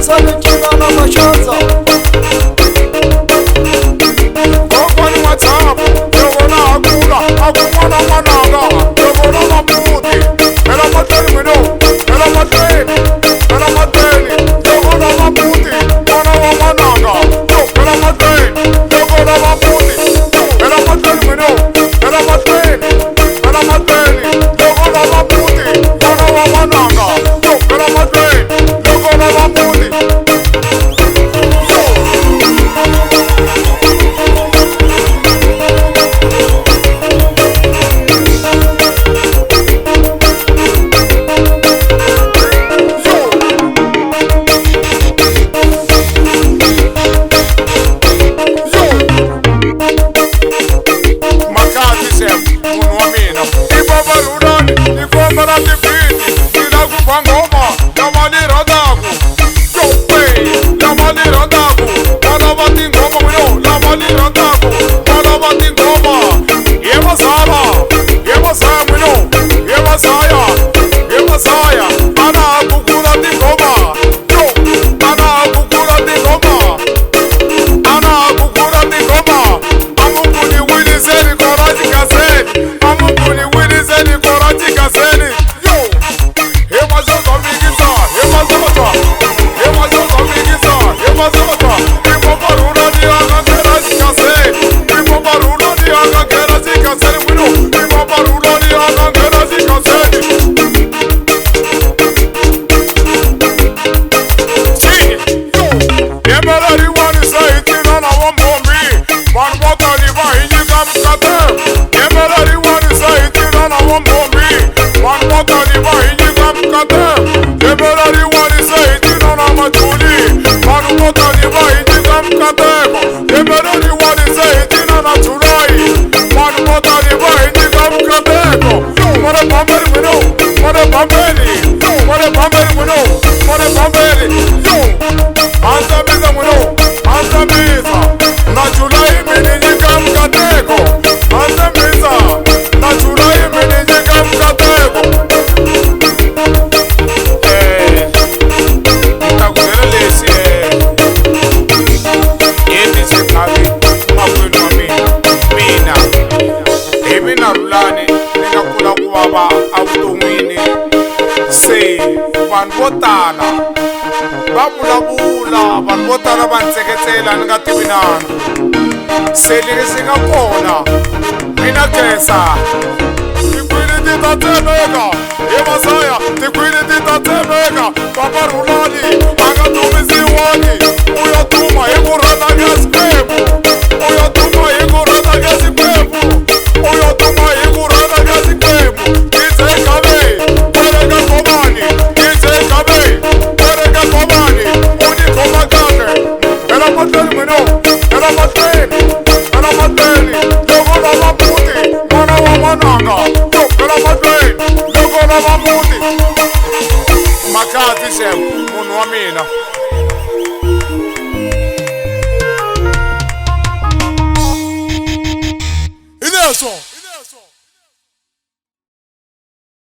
Khensani Cinana Mashandza. Kokwani wa Thapo loko na ha kula a ku n'wana n'wananga loko na mabuti hela mahlweni n'wino hela mahlweni hela mahlweni loko na mabuti n'wana wa n'wananga yo hela mahlweni loko na mabuti hela mahlweni n'wino hela mahlweni hela mahlweni loko na mabuti n'wana wa n'wananga yo hela mahlweni loko na mabuti yo. Yo! Yo! Makati Chef, munhu wa mina i bava Rhulani ni komba ra tifiti ni la ku ba nghoma lava ni rhandzaku yo we lava ni rhandzaku va lava tinghoma n'wino lava ni rhandzaku va lava tinghoma ye mazala ye mazaya n'wino ye mazaya ye mazaya a na ha kukula tinghoma yo a na ha kukula tinghoma ana kukura tinghoma amukuni wiliseni kora tikaseni amukuni wiliseni kora tikaseni yo he mazozo mikisa he mazozo he mazozo mikisa he mazozo ipoparula ni akangena tikaseni ipoparula ni akangena tikaseni wino ipoparula ni akangena tikaseni. Yo! Anzamiza mwino, anzamiza na Julai mini nyika mkateko. Anzamiza na Julai mini nyika mkateko. Nitakubyela lexi hi DJ Khavi makwenu wa mina mina hi mina Rhulani ni nga kula ku vava evuton'wini se vanhu vo tala va vulavula vanhu vo tala va ni tseketsela ni nga tivi nandzu se lexi nga kona mina khensa tikwini ti ta tsemeka hi masaya tikwini ti ta tsemeka papa Rhulani a nga dumisiwangi u ya duma hi ku rhandza ka Xikwembu u ya duma hi ku rhandza ka Xikwembu u ya duma hi ku rhandza ka Xikwembu. DJ Khavi kereka Gomani DJ Khavi kereka Gomani u ni khoma kahle hela mahlweni n'wino hela mahlweni hela mahlweni loko lava muti n'wana wa n'wananga yo hela mahlweni loko lava muti. Makati Chef munhu wa mina.